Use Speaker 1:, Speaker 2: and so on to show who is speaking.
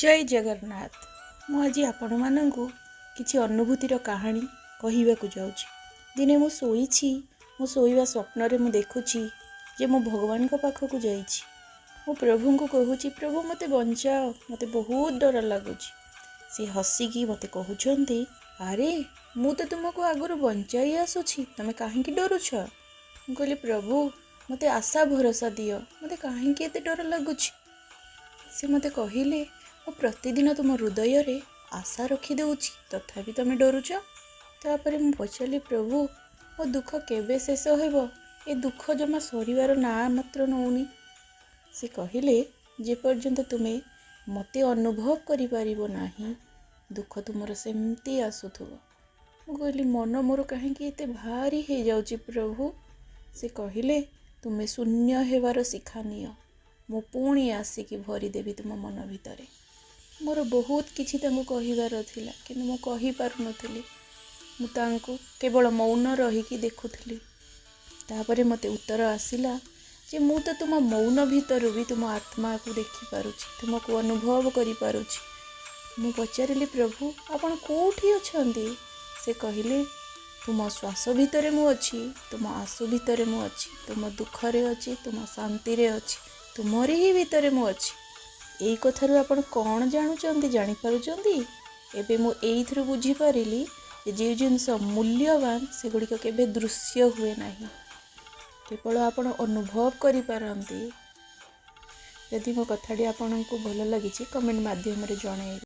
Speaker 1: ଜୟ ଜଗନ୍ନାଥ। ମୁଁ ଆଜି ଆପଣମାନଙ୍କୁ କିଛି ଅନୁଭୂତିର କାହାଣୀ କହିବାକୁ ଯାଉଛି। ଦିନେ ମୁଁ ଶୋଇଛି। ମୋ ଶୋଇବା ସ୍ୱପ୍ନରେ ମୁଁ ଦେଖୁଛି ଯେ ମୁଁ ଭଗବାନଙ୍କ ପାଖକୁ ଯାଇଛି। ମୁଁ ପ୍ରଭୁଙ୍କୁ କହୁଛି, ପ୍ରଭୁ, ମୋତେ ବଞ୍ଚାଅ, ମୋତେ ବହୁତ ଡର ଲାଗୁଛି। ସେ ହସିକି ମୋତେ କହୁଛନ୍ତି, ଆରେ, ମୁଁ ତ ତୁମକୁ ଆଗରୁ ବଞ୍ଚାଇ ଆସୁଛି, ତୁମେ କାହିଁକି ଡରୁଛ? ମୁଁ କହିଲି, ପ୍ରଭୁ, ମୋତେ ଆଶା ଭରସା ଦିଅ, ମୋତେ କାହିଁକି ଏତେ ଡର ଲାଗୁଛି? ସେ ମୋତେ କହିଲେ, ମୁଁ ପ୍ରତିଦିନ ତୁମ ହୃଦୟରେ ଆଶା ରଖିଦେଉଛି, ତଥାପି ତୁମେ ଡରୁଛ। ତାପରେ ମୁଁ ପଚାରିଲି, ପ୍ରଭୁ, ମୋ ଦୁଃଖ କେବେ ଶେଷ ହେବ? ଏ ଦୁଃଖ ଜମା ସରିବାର ନାଁ ମାତ୍ର ନେଉନି। ସେ କହିଲେ, ଯେପର୍ଯ୍ୟନ୍ତ ତୁମେ ମୋତେ ଅନୁଭବ କରିପାରିବ ନାହିଁ, ଦୁଃଖ ତୁମର ସେମିତି ଆସୁଥିବ। ମୁଁ କହିଲି, ମନ ମୋର କାହିଁକି ଏତେ ଭାରି ହେଇଯାଉଛି ପ୍ରଭୁ? ସେ କହିଲେ, ତୁମେ ଶୂନ୍ୟ ହେବାର ଶିକ୍ଷା ନିଅ, ମୁଁ ପୁଣି ଆସିକି ଭରିଦେବି ତୁମ ମନ ଭିତରେ। ମୋର ବହୁତ କିଛି ତାଙ୍କୁ କହିବାର ଥିଲା, କିନ୍ତୁ ମୁଁ କହିପାରୁନଥିଲି। ମୁଁ ତାଙ୍କୁ କେବଳ ମୌନ ରହିକି ଦେଖୁଥିଲି। ତାପରେ ମୋତେ ଉତ୍ତର ଆସିଲା ଯେ ମୁଁ ତ ତୁମ ମୌନ ଭିତରୁ ବି ତୁମ ଆତ୍ମାକୁ ଦେଖିପାରୁଛି, ତୁମକୁ ଅନୁଭବ କରିପାରୁଛି। ମୁଁ ପଚାରିଲି, ପ୍ରଭୁ, ଆପଣ କେଉଁଠି ଅଛନ୍ତି? ସେ କହିଲେ, ତୁମ ଶ୍ୱାସ ଭିତରେ ମୁଁ ଅଛି, ତୁମ ଆଶୁ ଭିତରେ ମୁଁ ଅଛି, ତୁମ ଦୁଃଖରେ ଅଛି, ତୁମ ଶାନ୍ତିରେ ଅଛି, ତୁମରି ହିଁ ଭିତରେ ମୁଁ ଅଛି। ଏଇ କଥାରୁ ଆପଣ କ'ଣ ଜାଣୁଛନ୍ତି, ଜାଣିପାରୁଛନ୍ତି? ଏବେ ମୁଁ ଏଇଥିରୁ ବୁଝିପାରିଲି ଯେ ଯେଉଁ ଜିନିଷ ମୂଲ୍ୟବାନ, ସେଗୁଡ଼ିକ କେବେ ଦୃଶ୍ୟ ହୁଏ ନାହିଁ, କେବଳ ଆପଣ ଅନୁଭବ କରିପାରନ୍ତି। ଯଦି ମୋ କଥାଟି ଆପଣଙ୍କୁ ଭଲ ଲାଗିଛି, କମେଣ୍ଟ ମାଧ୍ୟମରେ ଜଣାଇବେ।